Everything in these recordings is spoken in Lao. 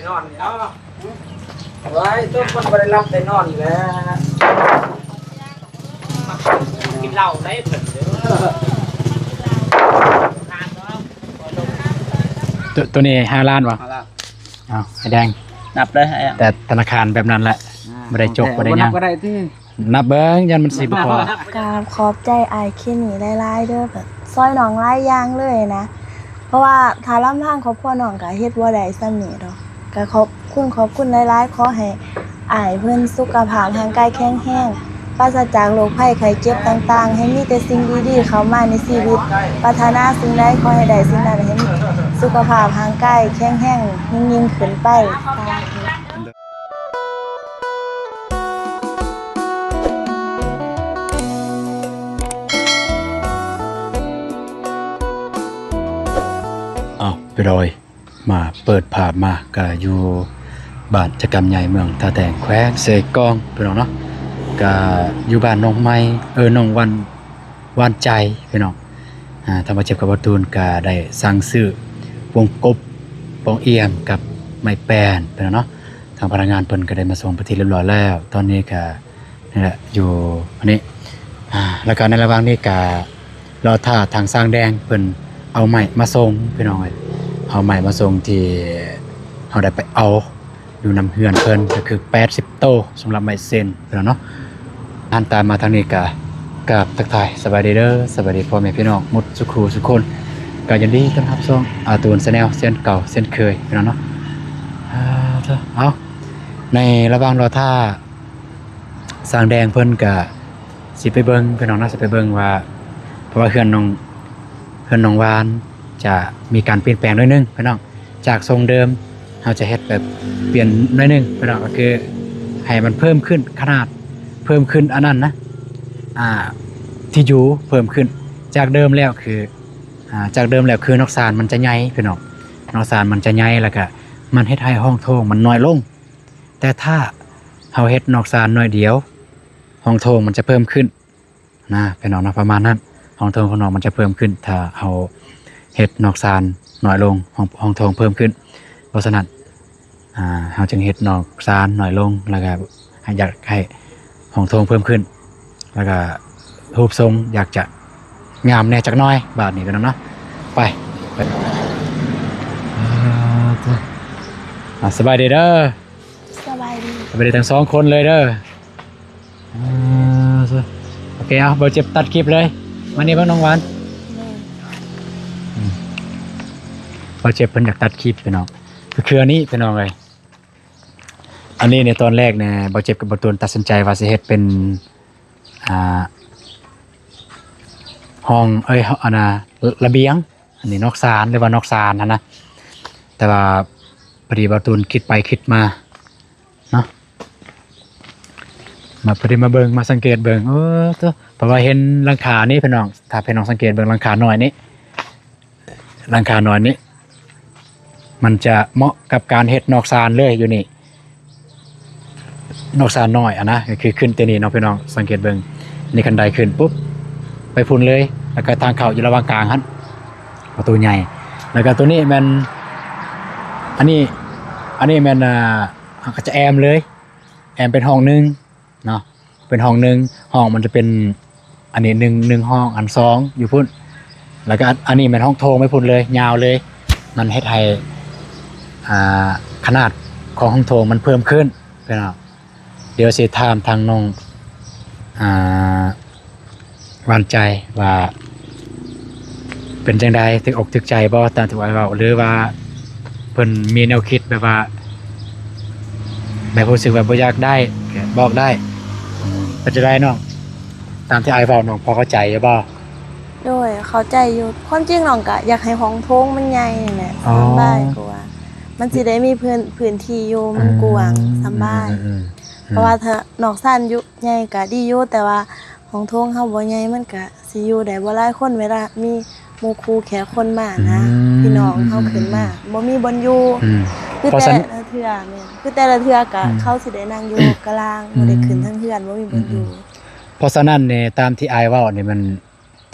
ນອນເນາະ ໄວ້ຕົກມັນບໍ່ໄດ້ຫຼັບໄດ້ນອນແລ້ວ ກິນເຫຼົ້າໄດ້ເພິ່ນເດີ ໂຕ ໂຕນີ້ຫ້າລ້ານບໍ່? ຫ້າລ້ານ ເອົ້າ ໄອ້ແດງ ນັບເລີຍ ແຕ່ທະນາຄານແບບນັ້ນແຫຼະ ອ່າ ບໍ່ໄດ້ຈົກ ບໍ່ໄດ້ຫຍັງ ບໍ່ນັບກໍໄດ້ຕິ ນັບເບິ່ງ ຢ້ານມັນຊິບໍ່ພໍ. ກາບຂອບໃຈອ້າຍເຄນີຫຼາຍໆເດີ ແບບຊ່ອຍນ້ອງຫຼາຍຢ່າງເລີຍນະ ເພາະວ່າຖ້າລຳພັງຄອບຄົວນ້ອງກະເຮັດບໍ່ໄດ້ສ່ຳນີ້ດອກ ກະຂອບຄຸນ ຂອບຄຸນຫຼາຍໆ ຂໍໃຫ້ອ້າຍເພິ່ນສຸຂະພາບຮ່າງກາຍແຂງແຮງ ປາສະຈາກໂລກໄພໄຂ້ເຈັບຕ່າງໆ ໃຫ້ມີແຕ່ສິ່ງດີໆເຂົ້າມາໃນຊີວິດ ປາດຖະໜາສິ່ງໃດຂໍໃຫ້ໄດ້ສິ່ງນັ້ນ ໃຫ້ມີສຸຂະພາບຮ່າງກາຍແຂງແຮງຍິ່ງໆຂຶ້ນໄປ. ອ້າວ ໄປດອຍ ມາເປີດພາບມາກະຢູ່ບ້ານຈະກຳໃຫຍ່ ເມືອງທ່າແຕງ ແຂວງເຊກອງ ພີ່ນ້ອງເນາະ ກະຢູ່ບ້ານໜອງໄມ້ ເອີ ໜອງວັນ ວານໃຈ ພີ່ນ້ອງ. ອ່າ ທາງບ່າວເຈັບກັບບ່າວຕູນກະໄດ້ສັ່ງຊື້ວົງກົບ ປ່ອງອຽມ ກັບໄມ້ແປ້ນ ພີ່ນ້ອງເນາະ. ທາງພະນັກງານເພິ່ນກະໄດ້ມາສົ່ງເປັນທີ່ຮຽບຮ້ອຍແລ້ວ ຕອນນີ້ກະ ນີ້ແຫຼະ ຢູ່ອັນນີ້ ອ່າ ແລ້ວກະໃນລະຫວ່າງນີ້ກະລໍຖ້າທາງຊ່າງແດງເພິ່ນເອົາໄມ້ມາສົ່ງ ພີ່ນ້ອງເອີຍ ເອົາໄມ້ມາສົ່ງທີ່ເຮົາໄດ້ໄປເອົາຢູ່ນຳເຮືອນເພິ່ນ ກະຄືແປດສິບໂຕ ສຳລັບໄມ້ເຊັນ ພີ່ນ້ອງເນາະ. ຫັນຕາມາທາງນີ້ກະກາບທັກທາຍສະບາຍດີເດີ ສະບາຍດີພໍ່ແມ່ພີ່ນ້ອງໝົດສຸຄູ່ສຸຄົນ ກະຍິນດີຕ້ອນຮັບຊ່ອງອາຕູນແຊນແນວ ເຊັ່ນເກົ່າເຊັ່ນເຄີຍ ພີ່ນ້ອງເນາະ. ເອົາ ໃນລະຫວ່າງລໍຖ້າ ຊ່າງແດງເພິ່ນກະຊິໄປເບິ່ງ ພີ່ນ້ອງເນາະ ຊິໄປເບິ່ງວ່າ ເພາະວ່າເຮືອນນ້ອງ ເຮືອນນ້ອງວານຈະມີການປ່ຽນແປງໜ້ອຍໜຶ່ງ ພີ່ນ້ອງ ຈາກຊົງເດີມ ເຮົາຈະເຮັດແບບປ່ຽນໜ້ອຍໜຶ່ງ ພີ່ນ້ອງ ກະຄືໃຫ້ມັນເພີ່ມຂຶ້ນຂະໜາດ ເພີ່ມຂຶ້ນອັນນັ້ນນະ ອ່າ ທີ່ຢູ່ເພີ່ມຂຶ້ນ ຈາກເດີມແລ້ວຄື ອ່າ ຈາກເດີມແລ້ວຄືນອກຊານມັນຈະໃຫຍ່ ພີ່ນ້ອງ ນອກຊານມັນຈະໃຫຍ່ ແລ້ວກະມັນເຮັດໃຫ້ຫ້ອງໂຖງມັນນ້ອຍລົງ ແຕ່ຖ້າເຮົາເຮັດນອກຊານໜ້ອຍດຽວ ຫ້ອງໂຖງມັນຈະເພີ່ມຂຶ້ນນະ ພີ່ນ້ອງເນາະ ປະມານນັ້ນ ຫ້ອງໂຖງຂອງນ້ອງມັນຈະເພີ່ມຂຶ້ນ ຖ້າເຮົາເຮັດນອກຊານໜ້ອຍລົງ ຫ້ອງ ຫ້ອງໂຖງເພີ່ມຂຶ້ນ. ເພາະສະນັ້ນ ອ່າ ເຮົາຈຶ່ງເຮັດນອກຊານໜ້ອຍລົງ ແລ້ວກະໃຫ້ ຢາກໃຫ້ຫ້ອງໂຖງເພີ່ມຂຶ້ນ ແລ້ວກະຮູບຊົງຢາກຈະງາມແດ່ຈັກໜ້ອຍ ບາດນີ້ ພີ່ນ້ອງເນາະ. ໄປ ໄປ ອ່າ ສະບາຍດີເດີ. ສະບາຍດີ ສະບາຍດີທັງສອງຄົນເລີຍເດີ. ອ່າ ໂອເຄ ເອົາ ບ່າວເຈັບຕັດຄລິບເລີຍ ມານີ້ເບິ່ງນ້ອງວານ ອືມ ບ່າວເຈັບເພິ່ນຢາກຕັດຄລິບ ພີ່ນ້ອງ ຄື ຄືອັນນີ້ ພີ່ນ້ອງເອີຍ ອັນນີ້ໃນຕອນແລກນີ້ ບ່າວເຈັບກັບບ່າວຕູນຕັດສິນໃຈວ່າຊິເຮັດເປັນ ອ່າ ຫ້ອງ ເອີຍ ອັນນ່າ ລະບຽງ ອັນນີ້ນອກຊານ ຫຼືວ່ານອກຊານຫັ້ນນະ ແຕ່ວ່າພໍດີບ່າວຕູນຄິດໄປຄິດມາເນາະ ມາພໍດີມາເບິ່ງ ມາສັງເກດເບິ່ງ ເອີ ໂທ້ ເພາະວ່າເຫັນຫຼັງຄານີ້ພີ່ນ້ອງ ຖ້າພີ່ນ້ອງສັງເກດເບິ່ງຫຼັງຄານ້ອຍນີ້ ຫຼັງຄານ້ອຍນີ້ ມັນຈະເໝາະກັບການເຮັດນອກຊານເລີຍຢູ່ນີ້ ນອກຊານນ້ອຍຫັ້ນນະ ກະຄືຂຶ້ນແຕ່ນີ້ເນາະ ພີ່ນ້ອງສັງເກດເບິ່ງ ນີ້ຄັນໄດຂຶ້ນປຸບ ໄປພຸ້ນເລີຍ ແລ້ວກະທາງເຂົ້າຢູ່ລະຫວ່າງກາງຫັ້ນ ປະຕູໃຫຍ່ ແລ້ວກະໂຕນີ້ແມ່ນ ອັນນີ້ ອັນນີ້ແມ່ນ ອ່າ ເຮົາກະຈະແອ້ມເລີຍ ແອ້ມເປັນຫ້ອງໜຶ່ງ ເນາະ ເປັນຫ້ອງໜຶ່ງ ຫ້ອງມັນຈະເປັນ ອັນນີ້ໜຶ່ງ ໜຶ່ງຫ້ອງ ອັນສອງຢູ່ພຸ້ນ ແລ້ວກະອັນ ອັນນີ້ແມ່ນຫ້ອງໂຖງໄປພຸ້ນເລີຍ ຍາວເລີຍ ມັນເຮັດໃຫ້ ອ່າ ຂະໜາດຂອງຫ້ອງໂຖງມັນເພີ່ມຂຶ້ນ ພີ່ນ້ອງ. ດຽວຊິຖາມທາງນ້ອງ ອ່າ ຫວານໃຈວ່າ ເປັນຈັ່ງໃດ ຖືກອົກຖືກໃຈບໍ່ຕາມທີ່ອ້າຍເວົ້າ ຫຼືວ່າເພິ່ນມີແນວຄິດແບບວ່າ ແບບຮູ້ສຶກວ່າບໍ່ຢາກໄດ້ກະບອກໄດ້ ເປັນຈັ່ງໃດນ້ອງ ຕາມທີ່ອ້າຍເວົ້າ ນ້ອງພໍເຂົ້າໃຈຢູ່ບໍ່? ໂດຍ ເຂົ້າໃຈຢູ່ ຄວາມຈິງນ້ອງກະຢາກໃຫ້ຫ້ອງໂຖງມັນໃຫຍ່ນີ້ແຫຼະ ອໍ ສະບາຍກວ່າ ມັນຊິໄດ້ມີພື້ນ ພື້ນທີ່ຢູ່ມັນກວ້າງ ອືມ ສະບາຍ ອືມ ອືມ ອືມ ເພາະວ່າຖ້ານອກຊານຢູ່ໃຫຍ່ກະດີຢູ່ ແຕ່ວ່າຫ້ອງໂຖງເຮົາບໍ່ໃຫຍ່ ມັນກະ ຊິຢູ່ໄດ້ບໍ່ຫຼາຍຄົນ ເວລາມີໝູ່ຄູ່ແຂກຄົນມານະ ອືມ ພີ່ນ້ອງເຮົາ ອືມ ຂຶ້ນມາ ອືມ ບໍ່ມີບ່ອນຢູ່ ອືມ ຄືແຕ່ລະເທື່ອ ແມ່ນ ຄືແຕ່ລະເທື່ອກະ ອືມ ເຂົາຊິໄດ້ນັ່ງຢູ່ກະລາງ ອືມ ບໍ່ໄດ້ຂຶ້ນເທິງເຮືອນ ບໍ່ມີບ່ອນຢູ່ ອືມ ເພາະສະນັ້ນນີ້ ຕາມທີ່ອ້າຍເວົ້ານີ້ ມັນ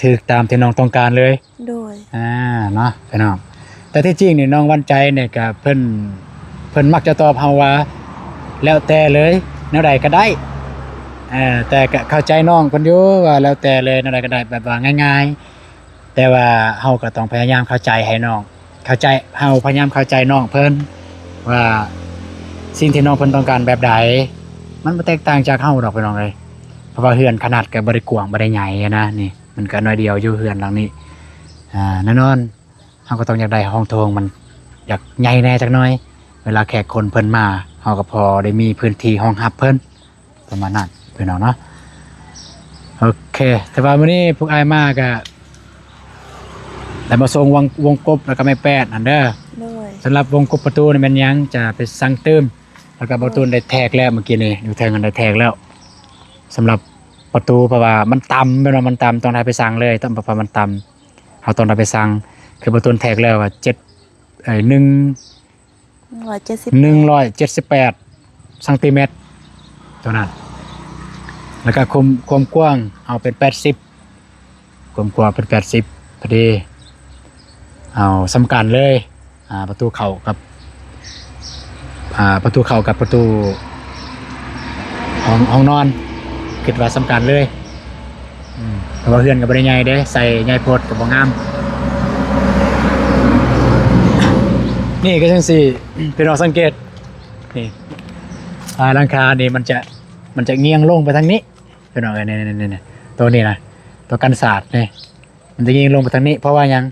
ຖືກຕາມທີ່ນ້ອງຕ້ອງການເລີຍ ໂດຍ ອ່າ ເນາະ ພີ່ນ້ອງ ແຕ່ທີ່ຈິງນີ້ ນ້ອງຫວານໃຈນີ້ກະເພິ່ນ ເພິ່ນມັກຈະຕອບເຮົາວ່າ ແລ້ວແຕ່ເລີຍ ແນວໃດກໍໄດ້. ເອີ ແຕ່ກໍເຂົ້າໃຈນ້ອງເພິ່ນຢູ່ວ່າ ແລ້ວແຕ່ເລີຍ ແນວໃດກໍໄດ້ ແບບວ່າງ່າຍໆ. ແຕ່ວ່າເຮົາກໍຕ້ອງພະຍາຍາມເຂົ້າໃຈໃຫ້ນ້ອງ ເຂົ້າໃຈ ເຮົາພະຍາຍາມເຂົ້າໃຈນ້ອງເພິ່ນວ່າ ສິ່ງທີ່ນ້ອງເພິ່ນຕ້ອງການແບບໃດ. ມັນບໍ່ແຕກຕ່າງຈາກເຮົາດອກ ພີ່ນ້ອງເອີຍ, ເພາະວ່າເຮືອນຂະໜາດກໍບໍ່ໄດ້ກວ້າງ ບໍ່ໄດ້ໃຫຍ່ນະ. ນີ້ມັນກໍໜ້ອຍດຽວຢູ່ ເຮືອນຫຼັງນີ້. ອາ ແນ່ນອນ ເຮົາກໍຕ້ອງຢາກໄດ້ຫ້ອງໂຖງ ມັນຢາກໃຫຍ່ແດ່ຈັກໜ້ອຍ. ເວລາແຂກຄົນເພິ່ນມາ ເຮົາກໍພໍໄດ້ມີພື້ນທີ່ຮອງຮັບເພິ່ນ ປະມານນັ້ນ ພີ່ນ້ອງເນາະ. ໂອເຄ ແຕ່ວ່າມື້ນີ້ພວກອ້າຍມາກໍໄດ້ມາສົ່ງວົງ ວົງກົບ ແລ້ວກໍໄມ້ແປດຫັ້ນເດີ. ໂດຍ. ສຳລັບວົງກົບປະຕູນີ້ແມ່ນຫຍັງ ຈະໄປສັ່ງຕື່ມ. ແລ້ວກໍບໍ່ຕູນໄດ້ແທກແລ້ວ ເມື່ອກີ້ນີ້ຢູ່ເທິງຫັ້ນໄດ້ແທກແລ້ວ. ສຳລັບປະຕູ ເພາະວ່າມັນຕ່ຳ ແມ່ນວ່າມັນຕ່ຳ ຕ້ອງໄດ້ໄປສັ່ງເລີຍ ຕ້ອງ ເພາະວ່າມັນຕ່ຳ ເຮົາຕ້ອງໄດ້ໄປສັ່ງ. ຄືບໍ່ຕູນແທກແລ້ວວ່າ ເຈັດ ເອີຍ ໜຶ່ງ ໜຶ່ງຮ້ອຍເຈັດສິບແປດຊັງຕີແມັດ ເທົ່ານັ້ນ. ແລ້ວກໍຄວາມ ຄວາມກວ້າງເອົາເປັນແປດສິບ ຄວາມກວ້າງເປັນແປດສິບ ພໍດີ ເອົາສ່ຳກັນເລີຍ. ອ່າ ປະຕູເຂົ້າກັບ ອ່າ ປະຕູເຂົ້າກັບປະຕູຫ້ອງ ຫ້ອງນອນ ຄິດວ່າສ່ຳກັນເລີຍ. ອືມ ເພາະວ່າເຮືອນກໍບໍ່ໄດ້ໃຫຍ່ເດ້ ໃສ່ໃຫຍ່ໂພດກໍບໍ່ງາມ. ນີ້ກໍຈັ່ງຊີ້ ພີ່ນ້ອງສັງເກດ ນີ້ ອ່າ ຫຼັງຄານີ້ມັນຈະ ມັນຈະງຽງລົງໄປທາງນີ້ ພີ່ນ້ອງເອີຍ. ນີ້ ນີ້ ນີ້ ນີ້ ໂຕນີ້ນະ ໂຕກັນສາດນີ້ ມັນຈະງຽງລົງໄປທາງນີ້ ເພາະວ່າຫຍັງ?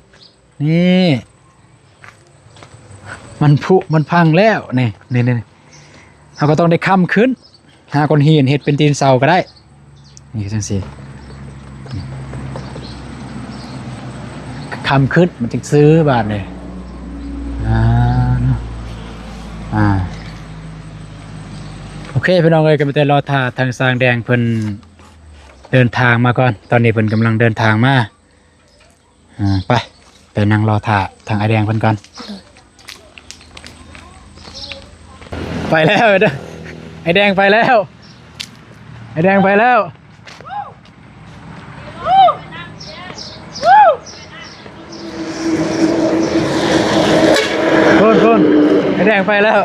ນີ້ ມັນຜຸ ມັນພັງແລ້ວ ນີ້ ນີ້ ນີ້ ເຮົາກໍຕ້ອງໄດ້ຄ້ຳຂຶ້ນ ຫາກ້ອນຫີນເຮັດເປັນຕີນເສົາກໍໄດ້. ນີ້ ຈັ່ງຊີ້ ຄ້ຳຂຶ້ນ ມັນຈຶ່ງຊື່ບາດນີ້. ອ່າ ອ່າ ໂອເຄ ພີ່ນ້ອງເອີຍ ກໍມີແຕ່ລໍຖ້າທາງຊ່າງແດງເພິ່ນເດີນທາງມາກ່ອນ. ຕອນນີ້ເພິ່ນກຳລັງເດີນທາງມາ. ອ່າ ໄປ ໄປນັ່ງລໍຖ້າທາງອ້າຍແດງເພິ່ນກ່ອນ. ໄປແລ້ວ ອ້າຍແດງໄປແລ້ວ ອ້າຍແດງໄປແລ້ວ. ພຸ້ນ ພຸ້ນ ອ້າຍແດງໄປແລ້ວ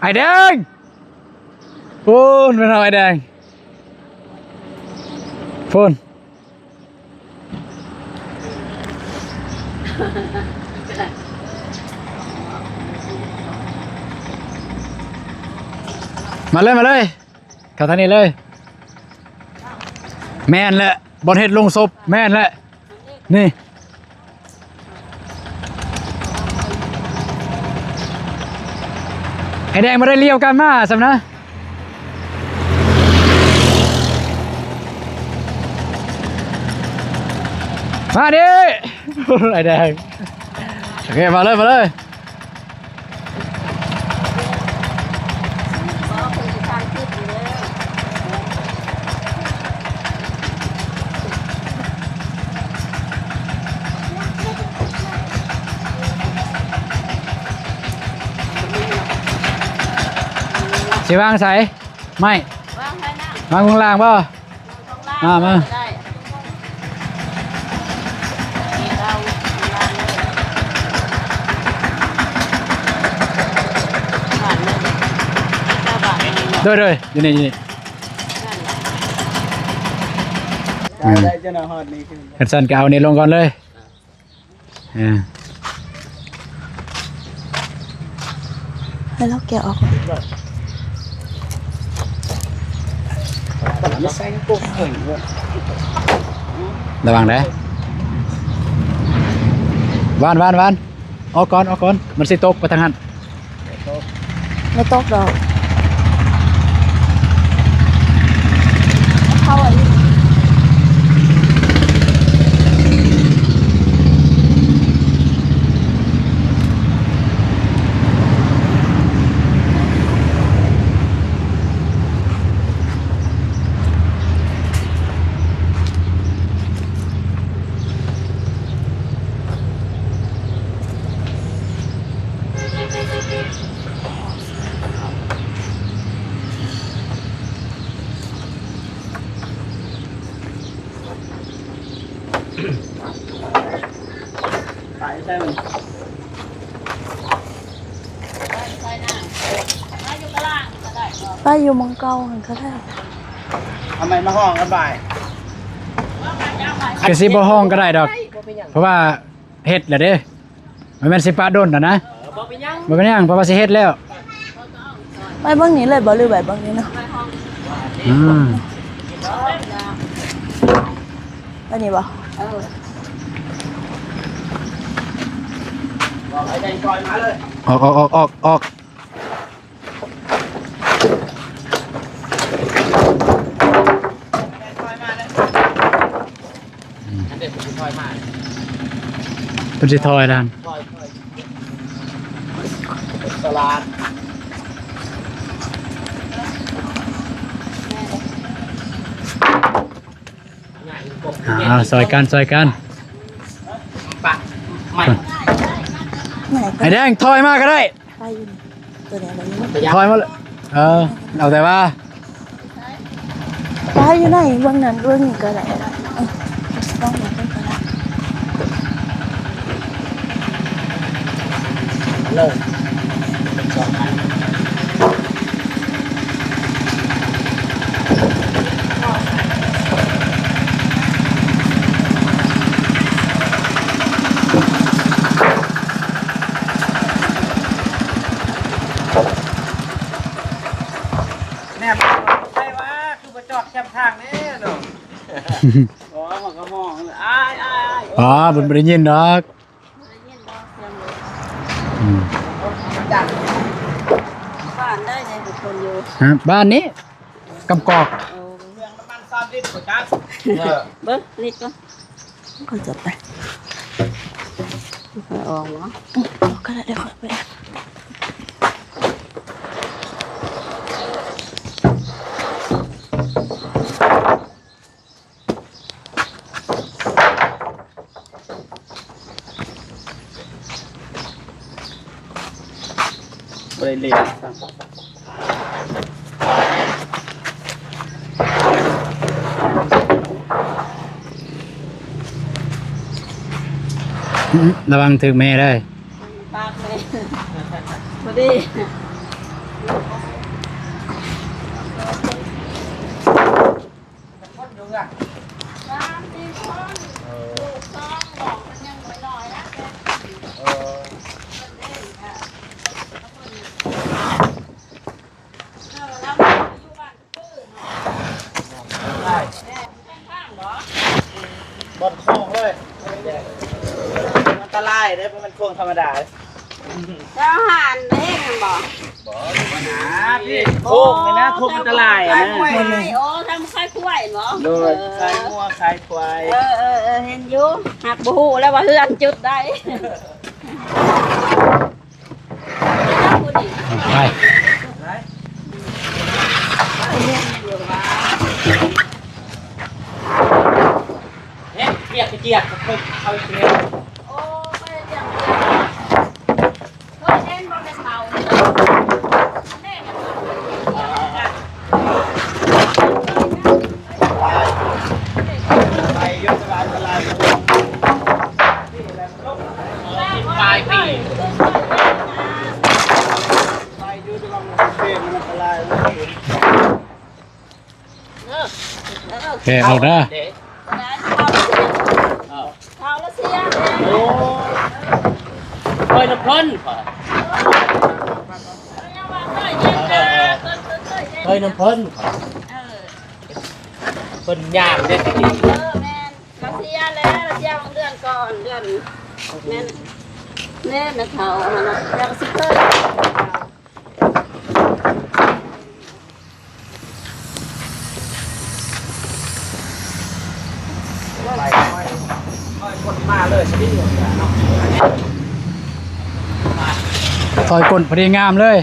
ອ້າຍແດງ. ພຸ້ນ ແມ່ນເຮົາອ້າຍແດງ ພຸ້ນ ມາເລີຍ ມາເລີຍ ເຂົ້າທາງນີ້ເລີຍ. ແມ່ນແຫຼະ ບ່ອນເຮັດໂລງສົບ ແມ່ນແຫຼະ ນີ້ ໄອ້ແດງບໍ່ໄດ້ລ້ຽວກັນມາຊ້ຳນະ ມານີ້ ໄອ້ແດງ ໂອເຄ ມາເລີຍ ມາເລີຍ. ຊິວາງໃສ? ໄມ້ ວາງໄວ້ນະ ວາງຂ້າງລ່າງບໍ່? ມາ ມາ ໂດຍ ໂດຍ ຢູ່ນີ້ ຢູ່ນີ້ ອືມ ຄັນຊັ້ນກໍເອົານີ້ລົງກ່ອນເລີຍ ເອີ ໃຫ້ລາວແກະອອກ ລະວັງເດີ ວານ ວານ ວານ ອອກກ່ອນ ອອກກ່ອນ ມັນຊິຕົກໄປທາງຫັ້ນ. ບໍ່ຕົກດອກ ເຂົ້າອັນນີ້. ເ ໄປຢູ່ໝ່ອງເກົ່າຫັ້ນກໍໄດ້ ເອົາໄມ້ມາຫ້ອງກັນບາດ ກໍຊິບໍ່ຫ້ອງກໍໄດ້ດອກ ເພາະວ່າເຮັດແລ້ວເດ້ ມັນແມ່ນຊິປະດົນຫັ້ນນະ ເອີ ບໍ່ເປັນຫຍັງ ບໍ່ເປັນຫຍັງ ເພາະວ່າຊິເຮັດແລ້ວ ໄວ້ເບິ່ງນີ້ເລີຍບໍ່ ຫຼືໄວ້ເບິ່ງນີ້ເນາະ? ອືມ ໄວ້ນີ້ບໍ່? ເອີ ອອກ ອອກ ອອກ ອອກ ອອກ. ອືມ ອັນເດ ເພິ່ນຊິຖອຍມາ ເພິ່ນຊິຖອຍແລ້ວ ຖອຍ ຖອຍ ສະຫຼາດ ອ່າ ຊ່ອຍກັນ ຊ່ອຍກັນ ໄອ້ແດງ ຖອຍມາກໍໄດ້ ປາຢູ່ນີ້ ໂຕນີ້ໄດ້ຢູ່ ຖອຍມາເລີຍ ເອີ ເອົາແຕ່ວ່າ ປາຢູ່ໃນເບື້ອງນັ້ນເບື້ອງນີ້ກໍໄດ້ ເອີ ຕ້ອງມາເບິ່ງກໍໄດ້ ເລີຍ ສອງອັນ ແນມໄປວ່າ ຄືບໍ່ຈອດແຄມທາງແດ່ເນາະ ອໍ ມັນກໍມອງ ອ້າຍ ອ້າຍ ອ້າຍ ອໍ ເພິ່ນບໍ່ໄດ້ຍິນດອກ ບໍ່ໄດ້ຍິນບໍ່ ສຽງລົດ ອືມ ບ້ານໃດເດ້ ເປັນຄົນຢູ່ ຮະ ບ້ານນີ້ ກຳກອກ ໂອ້ ເມືອງນ້ຳມັນຊາວລິດບໍ່ຈັກ ເອີ ເບິ່ງລິດກ່ອນ ຂ້ອຍຈະໄປ ຂ້ອຍອອກເນາະ ອອກກໍໄດ້ ດຽວຂ້ອຍໄປ ບໍ່ໄດ້ເລນຊ້ຳ ລະວັງຖືກແມ່ເດີ ປາກແມ່ ພໍດີ. ສາມສີ່ຄົນ ເອີ ລູກສອງ ນ້ອງເພິ່ນຍັງນ້ອຍໆນະ ເອີ ເພິ່ນເດ້ ເອີ ລາວຢູ່ບ້ານຄືເນາະ ແມ່ນທາງບໍ່ ບ່ອນໂຄ້ງເລີຍ ອັນຕະລາຍເດ້ ບໍ່ແມ່ນໂຄ້ງທຳມະດາ. ເຈົ້າຫານເອງແມ່ນບໍ່? ບໍ່ ມັນຫາ ໂອ້ ໂຄ້ງນີ້ນະ ໂຄ້ງອັນຕະລາຍນະ ໂອ້ ທາງຄາຍຄວາຍແມ່ນບໍ່? ໂດຍ ເອີ ຄາຍງົວຄາຍຄວາຍ ເອີ ເອີ ເອີ ເຫັນຢູ່ ຫາກບໍ່ຮູ້ແລ້ວວ່າເຮືອນຈຸດໃດ ໄປ ເຮັດວຽກກະຈຽກ ເຂົາເຮັດ ໂອ້ ເຮັດຫຍັງ ເຄີຍເຫັນບໍ່ແມ່ນເຂົານີ້ ໄປຢູ່ ແຕ່ວ່າອັນຕະລາຍຢູ່ ປາຍປີ ໄປຢູ່ ແຕ່ວ່າມັນເປັນ ມັນອັນຕະລາຍ ເອີ ເອີ ໂອເຄ ເອົາເດີ ເອົາລະເຊຍ ໂອ້ ເຄີຍນຳເພິ່ນ ເອີ ເຄີຍນຳເພິ່ນ ເອີ ເພິ່ນຍ່າງເດ້ ເອີ ແມ່ນ ລະເຊຍແລ້ວ ລະເຊຍຫວ່າງເດືອນກ່ອນ ເດືອນ ແມ່ນ ແມ່ນນະເຖົ້າຫັ້ນນະ ແລ້ວກໍຊິເຄີຍ ຖອຍກົ້ນພໍດີງາມເລີຍ.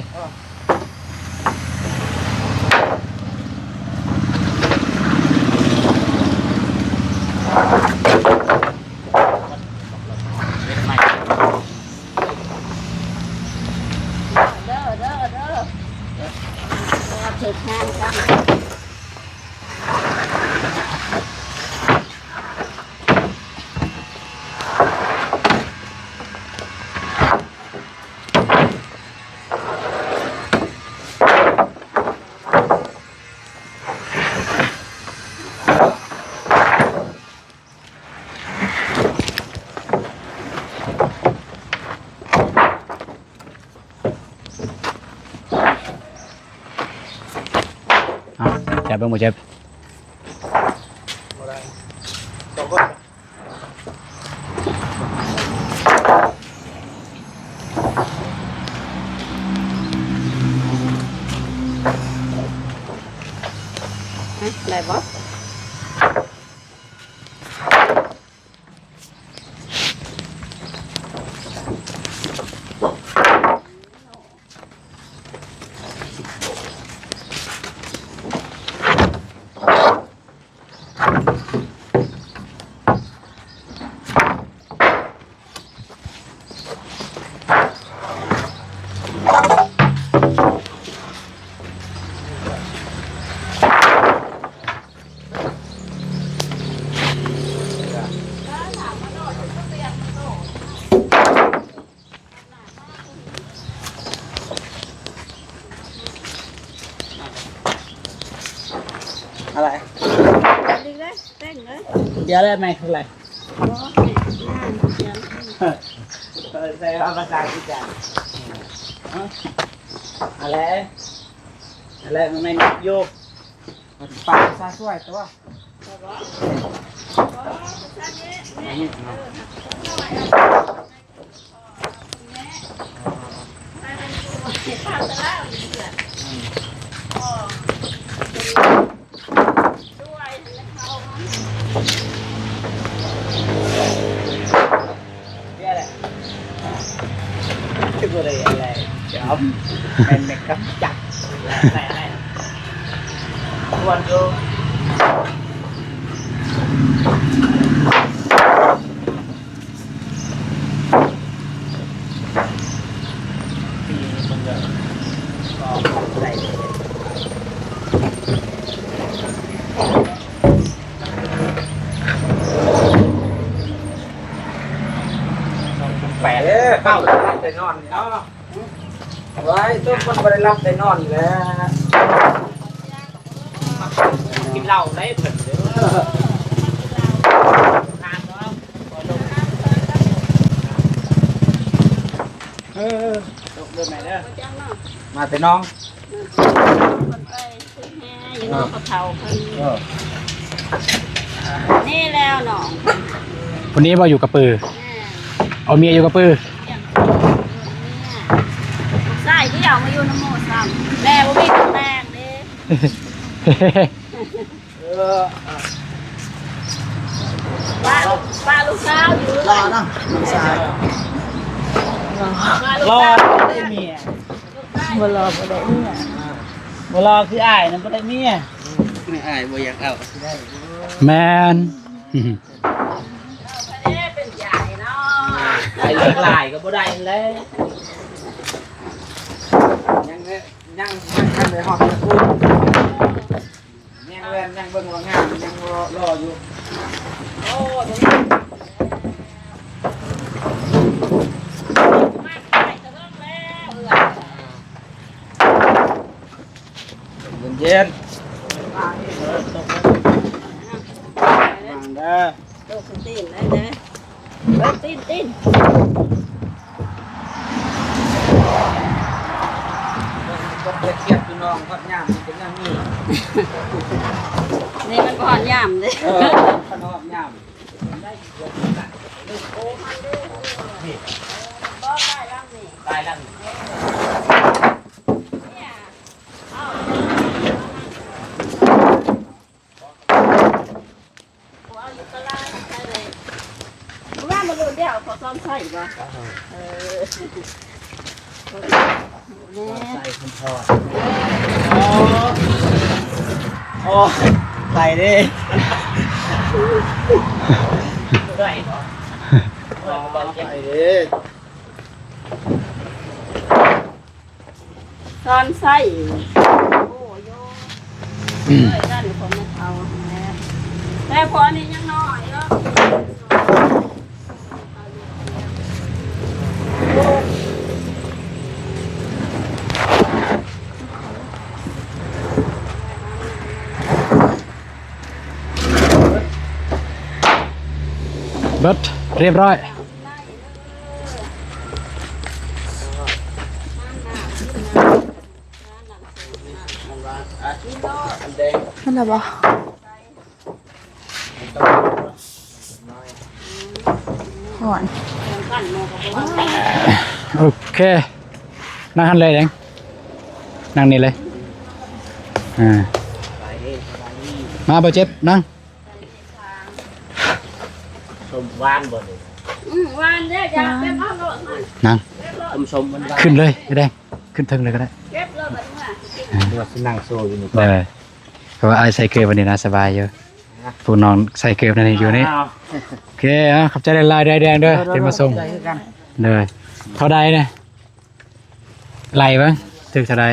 ເດີ ເດີ ເດີ ເດີ ຖືກງານກັນ. ເບິ່ງບໍ່ເຈັບ ບໍ່ໄດ້ ສອງຄົນ ຮະ ໄດ້ບໍ່? ອະໄລ? ອີກເດ້ ແຕ່ງເລີຍ ດຽວແລ້ວແມ່ເທົ່າໃດ? ບໍ່ ແມ່ງານ ເອີ ໃສ່ວ່າພາສາອັງກິດ ອະໄລ? ອະໄລ ມັນແມ່ນຢູ່ ປາກພາສາຊ່ວຍຕົວະ ເປັນແນວໃດ ແມ່ນແມ່ນກຳຈັດ ໄດ້ ໄດ້ ຄວນຢູ່ ປີນີ້ເພິ່ນກໍ ກໍໄດ້ ສອງພັນແປດ ເອີ ເກົ້າ ໄດ້ນອນເນາະ ໄວ້ ທຸກຄົນບໍ່ໄດ້ຫຼັບໄດ້ນອນແລ້ວ ກິນເຫຼົ້າໄດ້ເພິ່ນເດີ ເອີ ຕົກເດີແມ່ເດີ ມາແຕ່ໜອງ ເພິ່ນໄປ ແຮ່ຢູ່ເນາະ ເຂົາເຖົ້າເພິ່ນ ເອີ ນີ້ແລ້ວນ້ອງ ຜູ້ນີ້ບໍ່ຢູ່ກະປື ແມ່ນ ເອົາເມຍຢູ່ກະປື ລູກຊາຍດຽວມາຢູ່ນຳໝູ່ຊ້ຳ ແມ່ບໍ່ມີຄົນແບກເດ້ ເອີ ປ້າ ປ້າລູກສາວຢູ່ ລໍນະ ລູກຊາຍ ປ້າລູກສາວ ລໍໄດ້ເມຍ ບໍ່ລໍບໍ່ໄດ້ເມຍ ບໍ່ລໍຄືອ້າຍນະບໍ່ໄດ້ເມຍ ອ້າຍບໍ່ຢາກເອົາ ແມ່ນ ເປັນໃຫຍ່ເນາະ ອ້າຍຫຼາຍກໍບໍ່ໄດ້ແຫຼະ ຍັງ ຍັງ ຍັງ ຍັງໄດ້ຮອດ ຍັງແວ່ນ ຍັງເບິ່ງວ່າງາມ ຍັງລໍ ລໍຢູ່ ໂອ້ ເຢັນໆ ມາເດີ ໂຕກຕີນໄດ້ເດີ ເບິ່ງຕີນ ຕີນ ເປັນຍາມນີ້ ນີ້ມັນບໍ່ຮອດຍາມເດ້ ເອີ ບໍ່ຮອດຍາມ ວ່າມາລຸ້ນດຽວ ຂໍຊ້ອນໃສ່ບໍ່? ເອີ ຊ້ອນໃສ່ຄົນທອດ ໂອ້ ໂອ້ ໃສ່ເດ້ ໄດ້ບໍ່? ໃສ່ເດ້. ຕອນໃຊ້ ໂອ້ໂຍ ເອີ ນັ້ນຂອງແມ່ເຖົ້າຫັ້ນແຫຼະ ແຕ່ພວກນີ້ຍັງນ້ອຍເນາະ ເບິດ ຮຽບຮ້ອຍ. ນ້ຳແດ ນັ້ນລະບໍ່? ຮ້ອນ. ໂອເຄ ນັ່ງຫັ້ນເລີຍເດ້ ນັ່ງນີ້ເລີຍ. ອ່າ ມາບໍ່ເຈັບ ນັ່ງ. ສົ້ມຫວານບໍ່ນີ້? ອືມ ຫວານເດ້ ຢາກເກັບເອົາໂລດ ນັ່ງ. ສົ້ມໆ ຫວານໆ ຂຶ້ນເລີຍ ໄອ້ແດງ ຂຶ້ນເທິງເລີຍກໍໄດ້ ເກັບໂລດບັດນີ້ ວ່າຊິນັ່ງໂຊຢູ່ນີ້ ເອີ ເພາະວ່າອ້າຍໃສ່ເກີບອັນນີ້ນະ ສະບາຍຢູ່. ພວກນ້ອງໃສ່ເກີບນັ້ນຢູ່ນີ້. ໂອເຄ ເອົາ ຂອບໃຈຫຼາຍໆ ເດີ ແດງເດີ ເດີ ທີ່ມາສົ່ງ. ເດີ ເທົ່າໃດນະ? ໄລ່ເບິ່ງ ຖືກເທົ່າໃດ?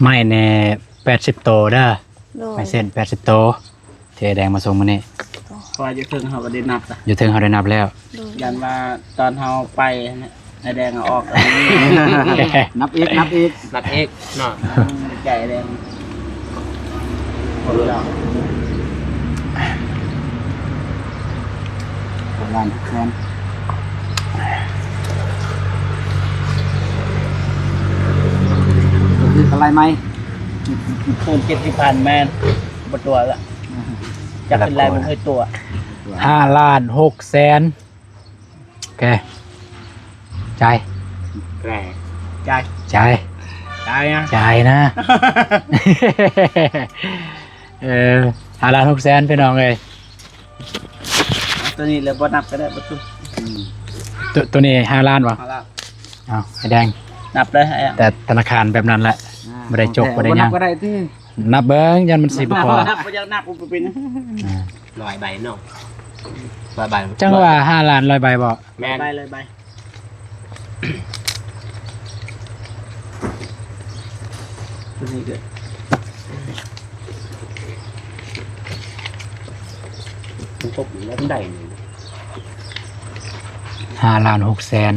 ໄມ້ແນ່ ແປດສິບໂຕເດີ. ໂດຍ ໄມ້ເສັ້ນ ແປດສິບໂຕ ທີ່ອ້າຍແດງມາສົ່ງມື້ນີ້. ເພາະວ່າຢູ່ເທິງເຮົາກໍໄດ້ນັບລະ ຢູ່ເທິງເຮົາໄດ້ນັບແລ້ວ. ໂດຍ ຢ້ານວ່າຕອນເຮົາໄປຫັ້ນນະ ອ້າຍແດງເອົາອອກ ນັບອີກ ນັບອີກ ນັບອີກເນາະ. ໃຈແດງ ປະມານແສນ ກໍຄືກຳໄລໃໝ່ ເກີນເຈັດສິບພັນ ແມ່ນ ບໍ່ຕົວະລະ ຈັກເປັນລາຍບໍ່ເຄີຍຕົວະ. ຫ້າລ້ານຫົກແສນ. ໂອເຄ ຈ່າຍ ຈ່າຍ ຈ່າຍ ຈ່າຍນະ ຈ່າຍນະ. ເອີ ຫ້າລ້ານຫົກແສນ ພີ່ນ້ອງເອີຍ. ຕົວນີ້ແລ້ວບໍ່ນັບກໍໄດ້ ບໍ່ຕົວະ. ອືມ ຕົວ ຕົວນີ້ຫ້າລ້ານບໍ່? ຫ້າລ້ານ. ເອົາ ໄອ້ແດງ ນັບເລີຍ ແຕ່ທະນາຄານແບບນັ້ນແຫຼະ ອ່າ ບໍ່ໄດ້ຈົກ ບໍ່ໄດ້ຫຍັງ ບໍ່ນັບກໍໄດ້ຕິ. ນັບເບິ່ງ ຢ້ານມັນຊິບໍ່ພໍ ນັບ ບໍ່ຢາກນັບ ບໍ່ເປັນ. ອ່າ ຮ້ອຍໃບເນາະ ຮ້ອຍໃບ ຈັ່ງວ່າຫ້າລ້ານຮ້ອຍໃບບໍ່? ແມ່ນ ຮ້ອຍໃບ ຮ້ອຍໃບ. ຕົວນີ້ກໍມັນຕົກຢູ່ແລ້ວ ມັນໄດ້ນີ້ ຫ້າລ້ານຫົກແສນ.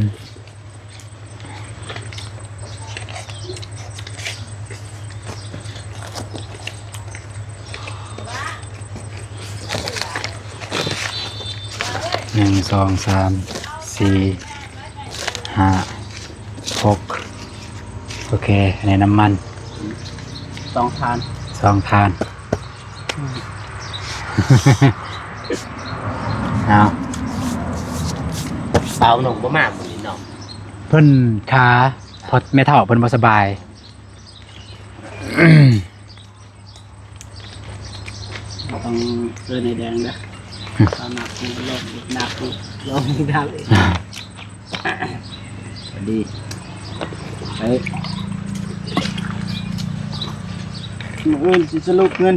ໜຶ່ງ ສອງ ສາມ ສີ່ ຫ້າ ຫົກ ໂອເຄ ອັນນີ້ນ້ຳມັນ ສອງຖານ ສອງຖານ. ເອົາ ບ່າວໜຸ່ມບໍ່ມາມື້ນີ້ເນາະ ເພິ່ນຄາ ເພາະແມ່ເຖົ້າເພິ່ນບໍ່ສະບາຍ. ຕ້ອງເອີ້ນໃຫ້ແດງເດີ ເອົາໜັກລົງອີກ ໜັກອີກ ລົງອີກ ໜັກອີກ. ດີ ເອີ ມື້ອື່ນຊິສະຫຼຸບເງິນ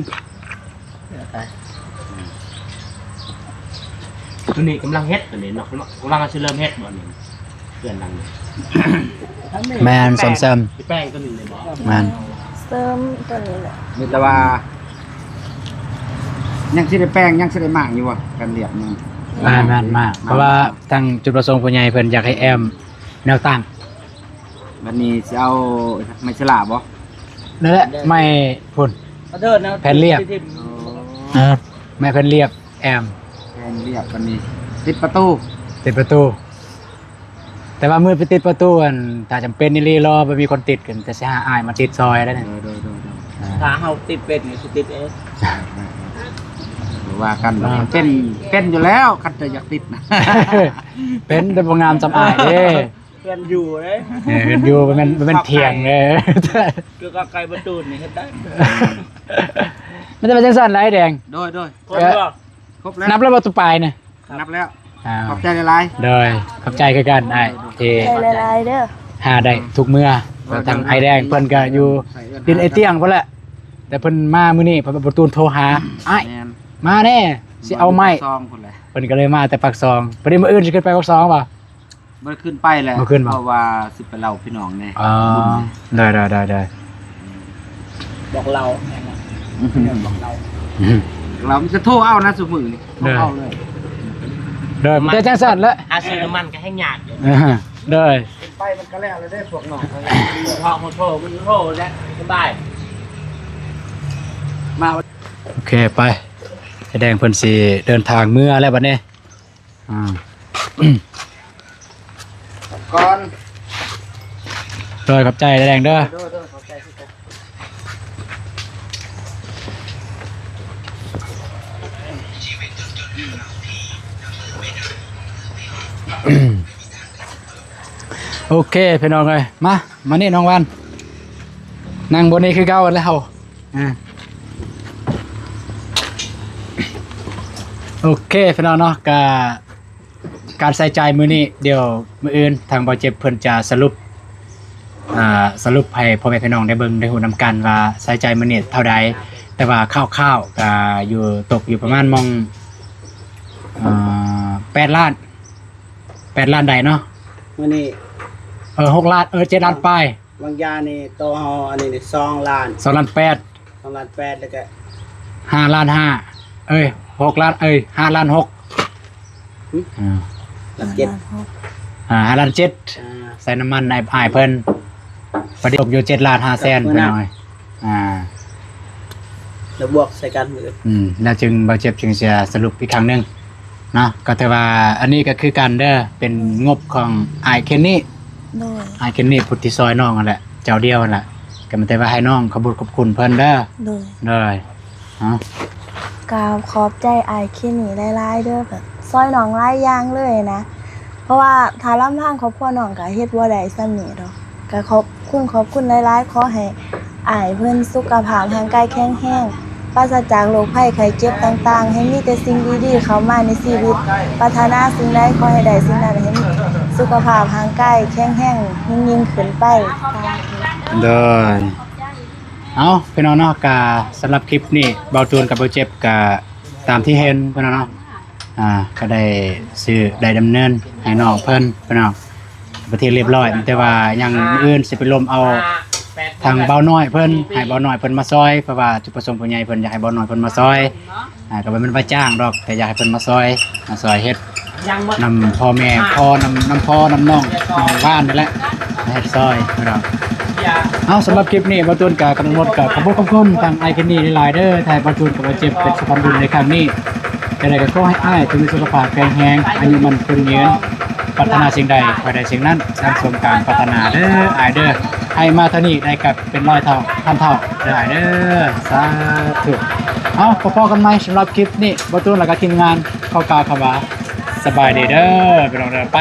ຕົວນີ້ກຳລັງເຮັດ ຕົວນີ້ເນາະ ກຳລັງ ກຳລັງຊິເລີ່ມເຮັດບໍ່ນີ້ ເຮືອນຫຼັງນີ້? ແມ່ນ ສ້ອມແຊມ ຊິແປງຕົວນີ້ເລີຍບໍ່? ແມ່ນ ເສີມຕົວນີ້ແຫຼະ ມີແຕ່ວ່າ ຍັງຊິໄດ້ແປງ ຍັງຊິໄດ້ມ້າງຢູ່ບໍ່? ກັນລຽບຍັງ ແມ່ນໆ ມ້າງ ເພາະວ່າທາງຈຸດປະສົງຜູ້ໃຫຍ່ເພິ່ນຢາກໃຫ້ແອ້ມແນວຕັ້ງ. ບັດນີ້ຊິເອົາໄມ້ສະຫຼາບໍ່? ນັ້ນແຫຼະ ໄມ້ພຸ້ນ ແຜ່ນລຽບ ເອີ ໄມ້ແຜ່ນລຽບແອ້ມ ແຜ່ນລຽບ. ບັດນີ້ຕິດປະຕູ ຕິດປະຕູ. ແຕ່ວ່າມື້ໄປຕິດປະຕູ ອັນ ຖ້າຈຳເປັນອີ່ຫຼີ ລໍບໍ່ມີຄົນຕິດ ກໍຈະຊິຫາອ້າຍມາຕິດຊ່ອຍໄດ້. ໂດຍໆ ອ່າ ຖ້າເຮົາຕິດເປັນກໍຊິຕິດເອງ ບໍ່ວ່າກັນດອກ ເປັນ ເປັນຢູ່ແລ້ວ ຄັນແຕ່ຢາກຕິດນະ ເປັນແຕ່ບໍ່ງາມສ່ຳອ້າຍເດ້. ເພື່ອນຢູ່ເດ້ ເອີ ເຮືອນຢູ່ ບໍ່ແມ່ນ ບໍ່ແມ່ນຖຽງເດ້. ຄືກັບໄກ່ປະຕູນນີ້ເຮັດໄດ້ ມັນຈະເປັນຈັ່ງຊັ້ນລະອ້າຍແດງ. ໂດຍໆ ຄົບແລ້ວ ຄົບແລ້ວ ນັບແລ້ວບໍ່? ຕົວປາຍນີ້ ນັບແລ້ວ ອ່າ ຂອບໃຈຫຼາຍໆ. ໂດຍ ຂອບໃຈຄືກັນອ້າຍ ໂອເຄ ຂອບໃຈຫຼາຍໆເດີ. ຫາໄດ້ທຸກເມື່ອ ໂດຍໆ ທາງອ້າຍແດງເພິ່ນກໍຢູ່ດິນໄອ້ຕຽງພຸ້ນແຫຼະ ແຕ່ເພິ່ນມາມື້ນີ້ ເພິ່ນ ປະຕູນໂທຫາ ອ້າຍ ແມ່ນ ມາແດ່ ຊິເອົາໄມ້ ປາກຊ່ອງພຸ້ນແຫຼະ ເພິ່ນກໍເລີຍມາແຕ່ປາກຊ່ອງ. ພໍດີມື້ອື່ນຊິຂຶ້ນໄປປາກຊ່ອງບໍ່? ບໍ່ໄດ້ຂຶ້ນໄປແຫຼະ ບໍ່ຂຶ້ນບໍ່? ເພາະວ່າຊິໄປເລົ່າພີ່ນ້ອງແດ່ ອໍ ບຸນແດ່. ໄດ້ໆໆໆ ບອກເລົ່າ ບອກເລົ່າ ອືມ ເຮົາມີແຕ່ໂທເອົານະຊຸມື້ນີ້ ໂທເອົາເລີຍ. ໂດຍ ແຕ່ຈັ່ງຊັ້ນແຫຼະ ຫາຊື້ນ້ຳມັນກໍແຮ່ງຍາກຢູ່. ໂດຍ ໄປມັນກໍແລ້ວແລ້ວເດ້ພວກນ້ອງເຮົາ ເພາະມັນໂທ ມັນໂທແລ້ວສະບາຍ. ມາ ໂອເຄ ໄປ ໄອ້ແດງເພິ່ນຊິເດີນທາງເມືອແລ້ວບັດນີ້. ອ່າ ກ່ອນ ໂດຍ ຂອບໃຈແດງເດີ. ໂດຍ ໂດຍ ຂອບໃຈຄືກັນ. ໂອເຄ ພີ່ນ້ອງເອີຍ ມາ ມານີ້ນ້ອງວານ ນັ່ງບ່ອນນີ້ຄືເກົ່າແລ້ວ. ອ່າ ໂອເຄ ພີ່ນ້ອງເນາະ ກະ ການໃຊ້ຈ່າຍມື້ນີ້ ດຽວມື້ອື່ນທາງບ່າວເຈັບເພິ່ນຈະສະຫຼຸບ ອ່າ ສະຫຼຸບໃຫ້ພໍ່ແມ່ພີ່ນ້ອງໄດ້ເບິ່ງໄດ້ຮູ້ນຳກັນວ່າໃຊ້ຈ່າຍມື້ນີ້ເທົ່າໃດ, ແຕ່ວ່າຄ່າວໆກະຢູ່ ຕົກຢູ່ປະມານໝ່ອງ ອ່າ ແປດລ້ານ ແປດລ້ານໃດເນາະ ມື້ນີ້ ເອີ ຫົກລ້ານ ເອີ ເຈັດລ້ານປາຍ. ບາງຢ່າງນີ້ໂຕເຮົາອັນນີ້ນີ້ສອງລ້ານ ສອງລ້ານແປດ ສອງລ້ານແປດ ແລ້ວກະຫ້າລ້ານຫ້າ ເອີຍ ຫົກລ້ານ ເອີຍ ຫ້າລ້ານຫົກ ຫຶ? ອ່າ ລ້ານເຈັດ ອ່າ ຫ້າລ້ານເຈັດ ອ່າ ໃສ່ນ້ຳມັນໃຫ້ອ້າຍເພິ່ນ ປະດິດຕົກຢູ່ເຈັດລ້ານຫ້າແສນ ພີ່ນ້ອງເອີຍ. ອ່າ ແລ້ວບວກໃສ່ກັນ ອືມ ແລ້ວຈຶ່ງ ບ່າວເຈັບຈຶ່ງຈະສະຫຼຸບອີກຄັ້ງໜຶ່ງເນາະ. ກໍຖືວ່າອັນນີ້ກໍຄືກັນເດີ ເປັນງົບຂອງອ້າຍເຄນນີ ໂດຍ ອ້າຍເຄນນີຜູ້ທີ່ຊ່ອຍນ້ອງຫັ້ນແຫຼະ ເຈົ້າດຽວຫັ້ນແຫຼະ ກໍມີແຕ່ວ່າໃຫ້ນ້ອງຂອບບຸນຂອບຄຸນເພິ່ນເດີ. ໂດຍ ໂດຍ ເອົາ ກາວຂອບໃຈອ້າຍເຄນນີຫຼາຍໆເດີ ແບບຊ່ອຍນ້ອງຫຼາຍຢ່າງເລີຍນະ ເພາະວ່າຖ້າລຳພັງຄອບຄົວນ້ອງກໍເຮັດບໍ່ໄດ້ສ່ຳນີ້ດອກ. ກະຂອບຄຸນ ຂອບຄຸນຫຼາຍໆ. ຂໍໃຫ້ອ້າຍເພິ່ນສຸຂະພາບຮ່າງກາຍແຂງແຮງ ປາສະຈາກໂລກໄພໄຂ້ເຈັບຕ່າງໆ ໃຫ້ມີແຕ່ສິ່ງດີໆເຂົ້າມາໃນຊີວິດ. ປາດຖະໜາສິ່ງໃດຂໍໃຫ້ໄດ້ສິ່ງນັ້ນ ໃຫ້ມີສຸຂະພາບຮ່າງກາຍແຂງແຮງຍິ່ງໆຂຶ້ນໄປ. ໂດຍ ເອົາ ພີ່ນ້ອງເນາະ ກະສຳລັບຄລິບນີ້ ບ່າວຕູນກັບບ່າວເຈັບກະຕາມທີ່ເຫັນ ພີ່ນ້ອງເນາະ. ອ່າ ກໍໄດ້ຊື້ ໄດ້ດຳເນີນໃຫ້ນ້ອງເພິ່ນ ພີ່ນ້ອງ ເປັນທີ່ຮຽບຮ້ອຍ ແຕ່ວ່າຍັງ ມື້ອື່ນຊິໄປລົມເອົາທາງບ່າວນ້ອຍເພິ່ນ ໃຫ້ບ່າວນ້ອຍເພິ່ນມາຊ່ອຍ ເພາະວ່າຈຸດປະສົງຜູ້ໃຫຍ່ເພິ່ນຢາກໃຫ້ບ່າວນ້ອຍເພິ່ນມາຊ່ອຍ. ອ່າ ກໍບໍ່ແມ່ນວ່າຈ້າງດອກ ແຕ່ຢາກໃຫ້ເພິ່ນມາຊ່ອຍ ມາຊ່ອຍເຮັດນຳພໍ່ແມ່ ພໍ່ນຳ ນຳພໍ່ນຳນ້ອງ ນ້ອງວານນີ້ແຫຼະ ມາເຮັດຊ່ອຍ ພີ່ນ້ອງ. ເອົາ ສຳລັບຄລິບນີ້ ບ່າວຕູນກໍ ກະທັງໝົດກໍຂອບຄຸນ ຂອບຄຸນທາງອ້າຍເຄນນີຫຼາຍໆເດີ ທີ່ໃຫ້ບ່າວຕູນກັບບ່າວເຈັບເປັນສະພານບຸນໃນຄັ້ງນີ້. ຈັ່ງໃດກໍຂໍໃຫ້ອ້າຍຈົ່ງມີສຸຂະພາບແຂງແຮງ ອາຍຸໝັ້ນຄົນຍືນ ປາດຖະໜາສິ່ງໃດ ຂໍໃຫ້ໄດ້ສິ່ງນັ້ນ ດັ່ງສົມການປາດຖະໜາເດີອ້າຍເດີ. ໃຫ້ມາເທົ່ານີ້ໄດ້ກັບເປັນຮ້ອຍເທົ່າ ພັນເທົ່າເດີອ້າຍເດີ. ສາທຸ. ເອົາ ພໍ້ກັນໃໝ່ ສຳລັບຄລິບນີ້ ບ່າວຕູນ ແລະກະທີມງານ ຂໍກ່າວຄຳວ່າ ສະບາຍດີເດີ ພີ່ນ້ອງເດີ. ໄປ.